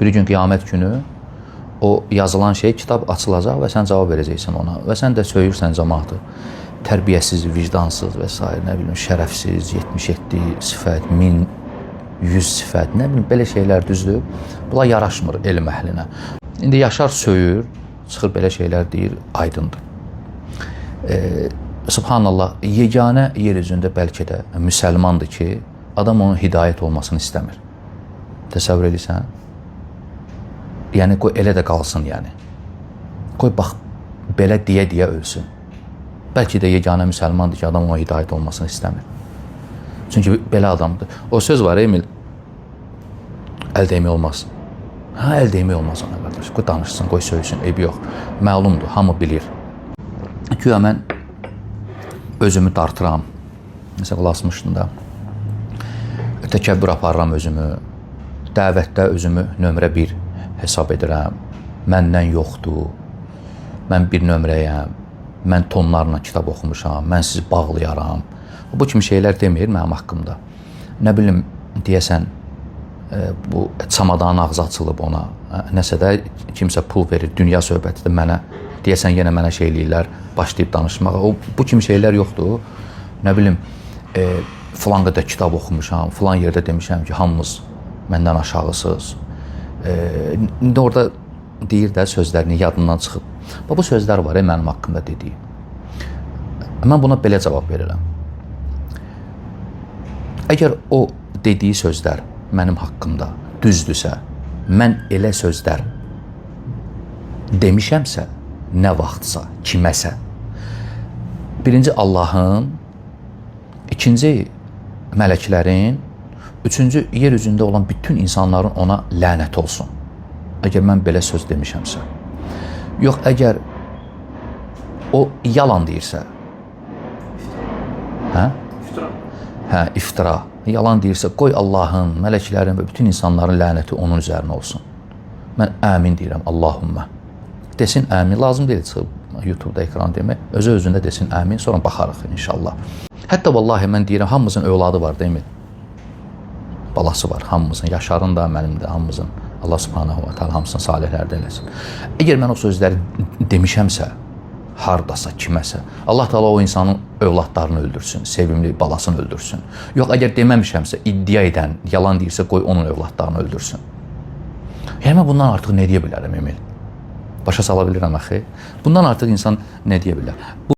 Bir gün qiyamət günü o yazılan şey kitab açılacaq və sən cavab verəcəksən ona və sən də söyürsən cəmaatı. Tərbiyəsiz, vicdansız və s. nə bilim, şərəfsiz, 77 sifət, 1100 sifət, nə bilim belə şeylər düzdür. Bunlar yaraşmır elm əhlinə. İndi Yaşar söyür, çıxır belə şeylər deyir, aydındır. Subhanallah, yeganə yer üzündə bəlkə də müsəlmandır ki, adam onun hidayət olmasını istəmir. Təsəvvür edirsən? Yəni qoy elə də qalsın yəni. Qoy bax belə deyə-deyə ölsün. Bəlkə də yeganə müsəlmandır ki, adam ona hidayət olmasını istəmir. Çünki belə adamdır. O söz var Emil. Əl dəymək olmaz. Hə, əl dəymək olmaz ona qardaş. Qoy danışsın, qoy söysün, eybi yox. Məlumdur, hamı bilir. Güya mən özümü dartıram. Məsələn, qulaq asmışdım da. Təkəbbür aparıram özümü. Dəvətdə özümü nömrə 1 hesab edirəm. Məndən yoxdur. Mən bir nömrəyəm. Mən tonlarla kitab oxumuşam. Mən sizi bağlayaram. Bu kimi şeylər demir mənim haqqımda. Nə bilim, deyəsən bu çamadanın ağzı açılıb ona. Nəsə də kimsə pul verir, dünya söhbətidir mənə. Deyəsən yenə mənə şey eləyirlər, başlayıb danışmağa. O bu kimi şeylər yoxdur. Nə bilim, filan qədər kitab oxumuşam, filan yerdə demişəm ki, hamınız məndən aşağısınız. İndi orada deyir də sözlərini yadından çıxıb. Bax bu sözlər var mənim haqqımda dediyi. Mən buna belə cavab verirəm. Əgər o dediyi sözlər mənim haqqımda düzdürsə, mən elə sözlər demişəmsə, nə vaxtsa, kiməsə, birinci Allahın, ikinci mələklərin, üçüncü yer üzündə olan bütün insanların ona lənət olsun. Əgər mən belə söz demişəmsə. Yox, əgər o yalan deyirsə, hə? İftira. Hə, iftira. Yalan deyirsə, qoy Allahın, mələklərin və bütün insanların lənəti onun üzərinə olsun. Mən əmin deyirəm, Allahümmə. Desin əmin, lazım deyil çıxıb YouTube-da ekran demək. Özü özündə desin əmin, sonra baxarıq inşallah. Hətta vallahi mən deyirəm, hamımızın övladı var, deyil mi? Balası var hamımızın, Yaşarın da, mənim də, hamımızın. Allah subhanahu wa ta'ala hamısını salihlərdən eləsin. Əgər mən o sözləri demişəmsə, hardasa, kiməsə, Allah Taala o insanın övladlarını öldürsün, sevimli balasını öldürsün. Yox, əgər deməmişəmsə, iddia edən, yalan deyirsə, qoy onun övladlarını öldürsün. Yəni mən bundan artıq nə deyə bilərəm Emil? Başa sala bilirəm axı. Bundan artıq insan nə deyə bilər? Bu